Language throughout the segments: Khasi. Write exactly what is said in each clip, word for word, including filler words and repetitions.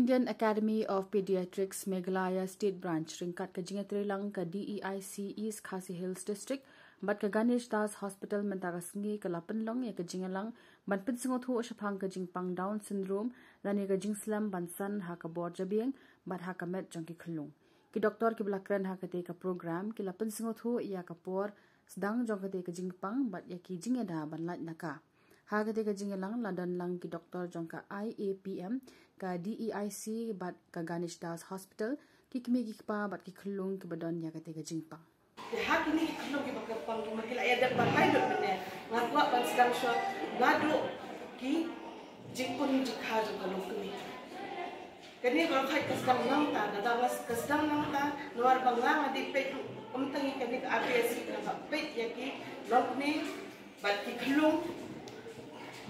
Indian Academy of Pediatrics Meghalaya State Branch ryngkat ka jingïatreilang ka D E I C East Khasi Hills District bad ka Ganesh Das Hospital mynta ka sngi ka la pynlong ïa ka jingïalang ban pynsngewthuh shaphang ka jingpang Down syndrome lane ka jingslem ban san ha ka bor jabieng bad ha ka met jong ki khyllung. Ki doktor kiba la kren ha katei ka program ki la pynsngewthuh ïa ka por sdang jong katei ka jingpang bad ïa ki jingïada ban lait na ka. Ha katei ka jingïalang la don lang ki doktor jong ka I A P M, ka D E I C bad ka Ganesh Das Hospital, ki kmie ki kpa bad ki khyllung kiba don ïa katei ka jingpang. Te ha kine ki khyllung kiba kyrpang, kiba ki la ïa dep ban ai lut mynne, nga kwah ban sdang short naduh ki jingpun jingkha jong ka longkmie. Kane baroh ka sdang nangta, lada ka sdang nangta, namar ba nga nga dei peit ruh, ym tang ïa kane ka R T S C, nga peit ïa ki longkmie bad ki khyllung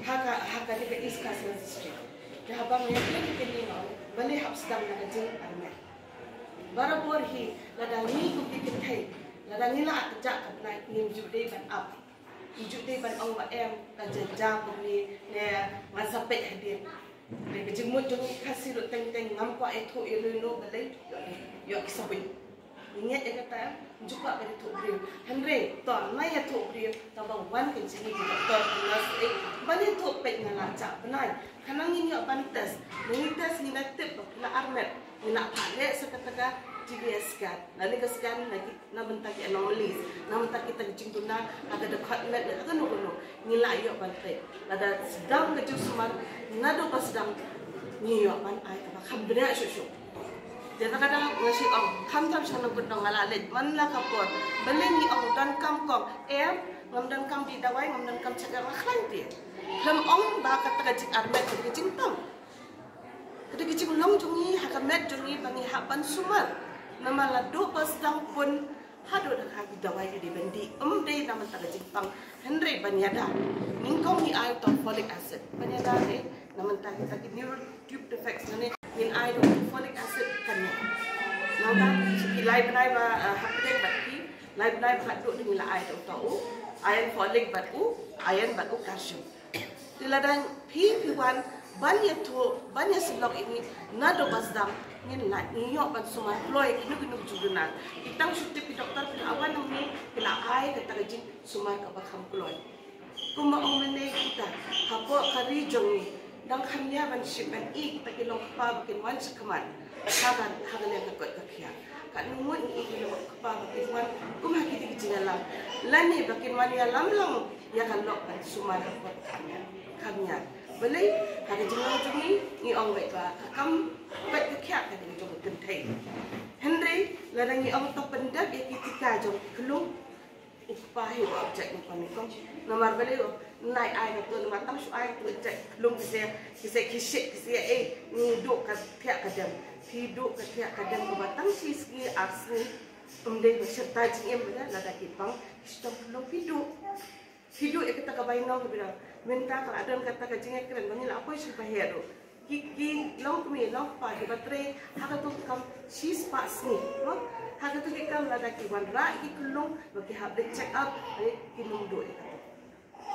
ha ka, ha kane ka East Khasi Hills District. Te haba nga ïa peit ïa kane, nga ong balei hap sdang na ka jingarmet. Barabor hi, lada ngi kum ki kynthei, lada ngi la ap ka jah ka bnai, ngim ju dei ban ap. Ngi ju dei ban ong ba em, ka jynjar kumne, ne ngan sa peit hadien. Ne ka jingmut jong ngi Khasi ruh teng teng, ngam kwah ïathuh ïa uno uno, balei ïoh ki sa buit. Ngi ngeit ïa kata, ngi ju kwah ban ïathuh briew. Hynrei to, nai ïathuh briew, tang ba wan ka jingïathuh doktor, ka nurse, eh, ban ïathuh peit nga la jah bnai. Khnang ngin ïoh ban test. Ngi test, ngi la tip ba phi la armet, ngi la phah leh sa kata ka T T scan. Lane ka scan na ki, na bynta ki anomalies, na bynta kita ki jingduna ha ka dkhot met ne ha kano kano, ngi la ïoh ban tip. Lada sdang ka jingsumar, naduh ba sdang, ngi ïoh ban ai kaba kham bniah shuh shuh. Te kata ka daw nga shu ong, khamtam sha nongkyndong, nga la leit man la ka por. Balei ngi ong donkam kong, em, ngam donkam dih dawai, ngam donkam check up, nga khlaiñ te. Khlem ong ba kata ka jingarmet ka dei ka jingpang. Ka dei ka jinglong jong ngi ha ka met jong ngi ba ngi hap ban sumar. Namar la duh ba sdang pun haduh da ka, ki dawai ki dei ban dih, ym dei na bynta ka jingpang, hynrei ban ïada. Nyngkong ngi ai tang folic acid ban ïada ne, na bynta kita ki neural tube defects ne, ngin ai tang folic acid kan ïada. Nangta ki lai bnai ba, eh, hapdeng bad ki lai bnai ba haduh, ngi la ai tang u iron folic bad u iron bad u calcium. Te lada phi, phi wan ban ïathuh, ban ïasyllok ïa ngi naduh ba sdang, ngin lait, ngi ïoh ban sumar kloi kino kino ki jingduna. Ki tang shu tip ki doktor, phi la wan hangne, phi la ai kata ka jingsumar kaba kham kloi. Kumba ong mynne kita, hapoh ka ri jong ngi, dang kham ïa ban shim ban ïoh kita ki longkpa ba kin wan shakhmat ha ka, ha ka liang ka koit ka khiah. Katno ngut ngi ïoh ki longkpa ba kin wan kum ha kine ki jingïalang, lane ba kin wan ïalam lang ïa ka lok ban sumar ha ka kham ïa, kham ïa. Balei, ha ka jinglong jong ngi, ngi ong beit ba ka kam koit ka khiah ka dei jong ka kynthei. Hynrei lada ngi ong to pyndep ïa ki tika jong ki khyllung, u kpa hi ba object ngi pynlong. Namar balei, nai ai ka tu, namar tang shu ai tu, object khyllung ki sa, ki sa, ki shit, ki sa, eh, ngi duh ka thiah ka dem. Ki duh ka thiah ka dem kaba tang shi sngi ar sngi. Ym dei ba shirta jingim ba, lada ki pang ki shitom khyllung, ki duh. Ki duh ïa kata ka bainong ka bida. Mynta ka la don kata ka jingïakren ba ngi la poi sha baher ruh. Ki, ki longkmie longkpa kiba trei ha kato ka kam shispah sngi, no? Ha kato ka kam lada ki wanrah ïa ki khyllung ba ki hap leit check up, eh, kin ym duh ïa kato.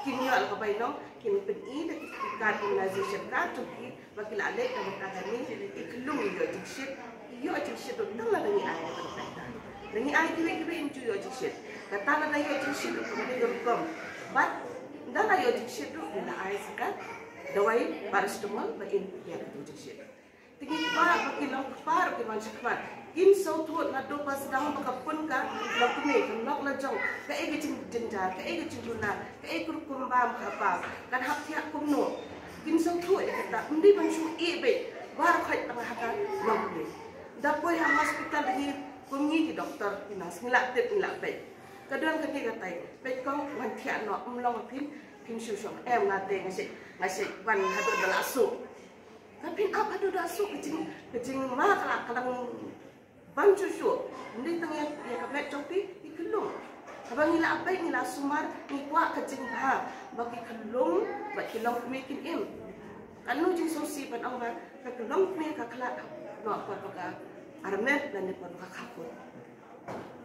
Kin ïoh la ka bainong, kin pyni da ki, ki card, immunization card jong ki, ba ki la leit na ka bynta kane, ki khyllung ïoh jingshit, ïoh jingshit ruh tang lada ngi ai na ka bynta. Lada ngi ai kiwei kiwei, ym ju ïoh jingshit. Kata lada ïoh jingshit ruh ka dei ka rukom. Bad lada ïoh jingshit ruh, ngi la ai sa ka dawai paracetamol ba in ïa ka jingshit. Te ngi kwah ba ki longkpa ruh kin wan shakhmat. Kin sngewthuh naduh ba sdang ba ka pun ka longkmie, ka lok la jong, kaei ka jingjynjar, kaei ka jingduna, kaei ka rukom bam ka bam, kan hap thiah kumno. Kin sngewthuh ïa kata, ym dei ban shu ïeh beit baroh khoit tang ha ka longkmie. Da poi ha hospital da ngi kum ngi ki doktor, ki nurse, ngi la tip, ngi la peit. Ka don kane katai, peit kong, wan thiah noh, ym long phin, phin shu shong. Em, nga te nga shait, nga shait wan haduh da la suk. Ka phin ap haduh da suk, ka jing, ka jingma ka la, ka dang bam shuh shuh. Ym dei tang ïa, ïa ka met jong phi, ki khyllung. Haba ngi la ap beit, ngi la sumar, ngi kwah ka jingbha ba ki khyllung bad ki longkmie kin im. Katno jingsngewsih ban ong ba ka longkmie ka khlad noh por ba ka armet lane por ba ka kha kut.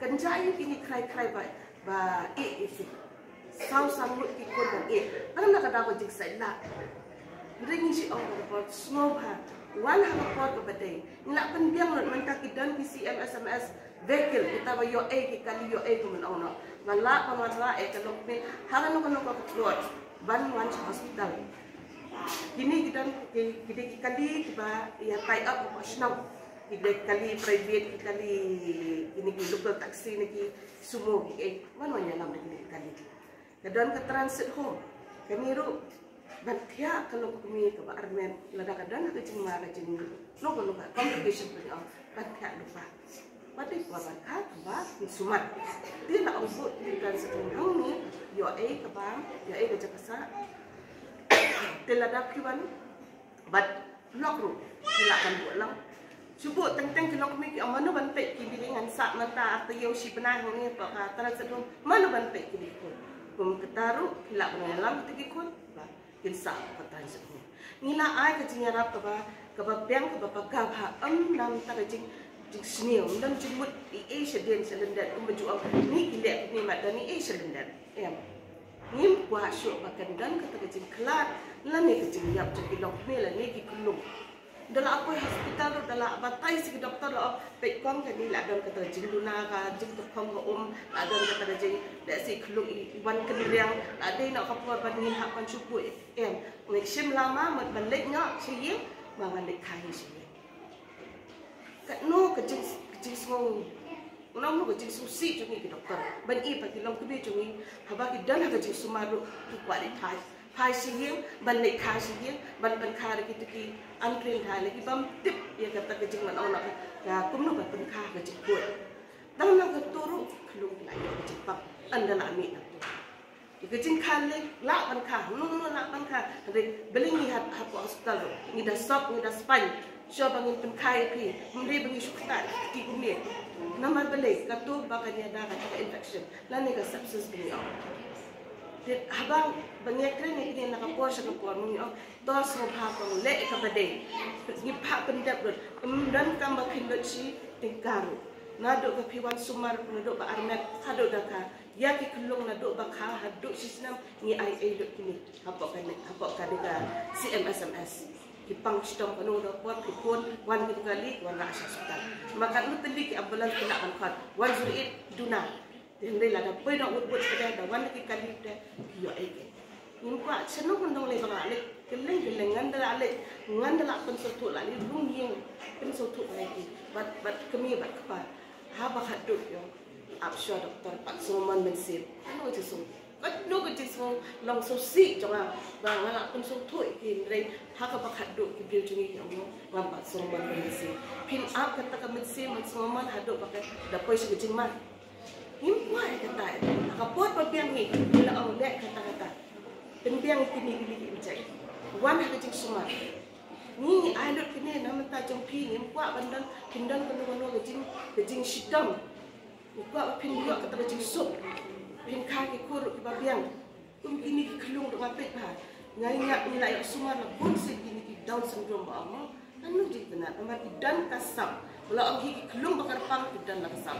Kan jia ïa kine khrai khrai ba, ba ïeh ïa ki. Saw san ngut ki khun ban ïeh. Tang na ka daw ka jingsaitlah. Hynrei ngi shu ong ba sngewbha. Wan ha ka por kaba dei. Ngi la pynbiang lut mynta ki don ki C M S M S vehicle, kita ba ïoh ei ki kali, ïoh ei kumno kumno. Nga la pynwan la ei ka long kmie ha kano kano ka plot ban wan sha hospital. Kine ki don ki, ki dei ki kali kiba ïa tie up hapoh shnong. Ki dei ki kali private, ki kali, kine ki local taxi ne ki sumo ki, eh, wan wan ïalam da kine ki kali. Ka don ka transit home. Kane ruh ban thiah ka longkmie kaba armet, lada ka don ha ka jingma ka jing, long ka long ka complication, ban thiah lypa. Ba dei kaba ban kha kaba sumar. Te la ong buh ki transit home hangne, ïoh ei kaba, ïoh ei ka jaka sah. Te lada phi wan bad lok ruh ki lah ban buh lang. Shu buh teng teng ki longkmie ki ong mano ban peit ki, dei ngan sah mynta ar taïew shi bnai hangne hapoh ka transit home, mano ban peit kine ki khun. Kum kata ruh ki lah ban ïalam kata ki khun ba kin sah hapoh ka transit home. Ngi la ai ka jingïarap kaba, kaba biang, kaba paka bha, ym namar ka jing, jingsniew, ym don jingmut ei ei shadien shalyndet, kumba ju ong ngi ki leh kumne, ym don ei ei shalyndet. Em. Ngim kwah shuh ba kan don kata ka jingkhlad lane ka jingïap jong ki longkmie lane ki khyllung. Da la poi hospital ruh, da la batai sha ki doktor, la ong peit kong, kane la don kata ka jingduna, ka jingtyrkhong ka um, la don kata ka jing, lehse khyllung i wan kynriang, la dei noh ka por ban ngin hap ban shu buh. Em, ngin shim lama mut ban leit noh sha ïing, ma ngan leit kha hi sha ïing. Katno ka jing, ka jingsngew, ngan ong ka jingsngewsih jong ngi ki doktor ban i ba ki longkmie jong ngi, haba ki don ha ka jingsumar ruh ki kwah leit phai, phai sha ïing, ban leit kha sha ïing, ban pynkha da kito ki unclean, ha lei ki bym tip ïa kata ka jingwan ong na ka kumno ban pynkha ka jingkhuid. Dang na kato ruh khyllung ki la ïoh ka jingpang, ynda la mih na kato. Ka jingkha lei lah ban kha, no no lah ban kha. Hynrei balei ngi hap, hapoh hospital ruh ngi da sop, ngi da sponge, shuwa ba ngin pynkha ïa phi, hynrei ba ngi shu ktah ïa phi kumne. Namar balei? Kato ba kan ïada kata ka infection lane ka sepsis ba ngi ong. Te haba ba ngi ïakren ïa kine na ka por sha ka por, ma ngi ong to sngewbha kong leh ïa kaba dei. Ngi phah pyndep lut, ym donkam ba phin lut shi tyngka ruh. Naduh ba phi wan sumar, naduh ba armet haduh da kha, ïa ki khyllung naduh ba kha haduh shi snem ngi ai ei lut kine hapoh kane, hapoh kane ka C M S M S. Ki pang shitom kano kano ka por, ki phone, wan ki kali, wan rah sha hospital. Ma katno tylli ki ambulance ki lah ban khot, one zero eight duna. Te hynrei lada poi noh wut wut sha da wan ki kali te ki ïoh ei ei. Ngim kwah shano kyndong lei ba nga la leit, kylleng kylleng ngan da la leit, ngan da la pynsngewthuh, la leit rung ïing pynsngewthuh ïa ki bad, bad kmie bad kpa. Haba khatduh ïoh ap shuwa doktor, pat sngewmon mynsiem. Katno ka jingsngew, katno ka jingsngew long sngewsih jong nga ba nga la pynsngewthuh ïa ki, hynrei ha kaba khatduh ki briew jong ngi ki ong ngam pat sngewmon mynsiem. Phin ap kata ka mynsiem ban sngewmon haduh ba ka da poi sha ka jingma. Ngim kwah ïa kata. Ha ka por ba biang hi ngi la ong leh kata kata. Pynbiang ïa kine ki lili injek. Wan ha ka jingsumar. Ngi ngi ai lut kine na bynta jong phi, ngim kwah ban don, phin don kano kano ka jing, ka jingshitom. Ngi kwah ba phin ïoh kata ka jingsuk. Phin kha ki khun ruh kiba biang. Kum kine ki khyllung ruh nga peit bha. Nga ïa ngi la ïoh sumar la bun sien kine ki Down syndrome ba ong mo. Ano jingkynat namar ki don ka sap. Ba la ong hi ki khyllung ba kyrpang ki don la ka sap.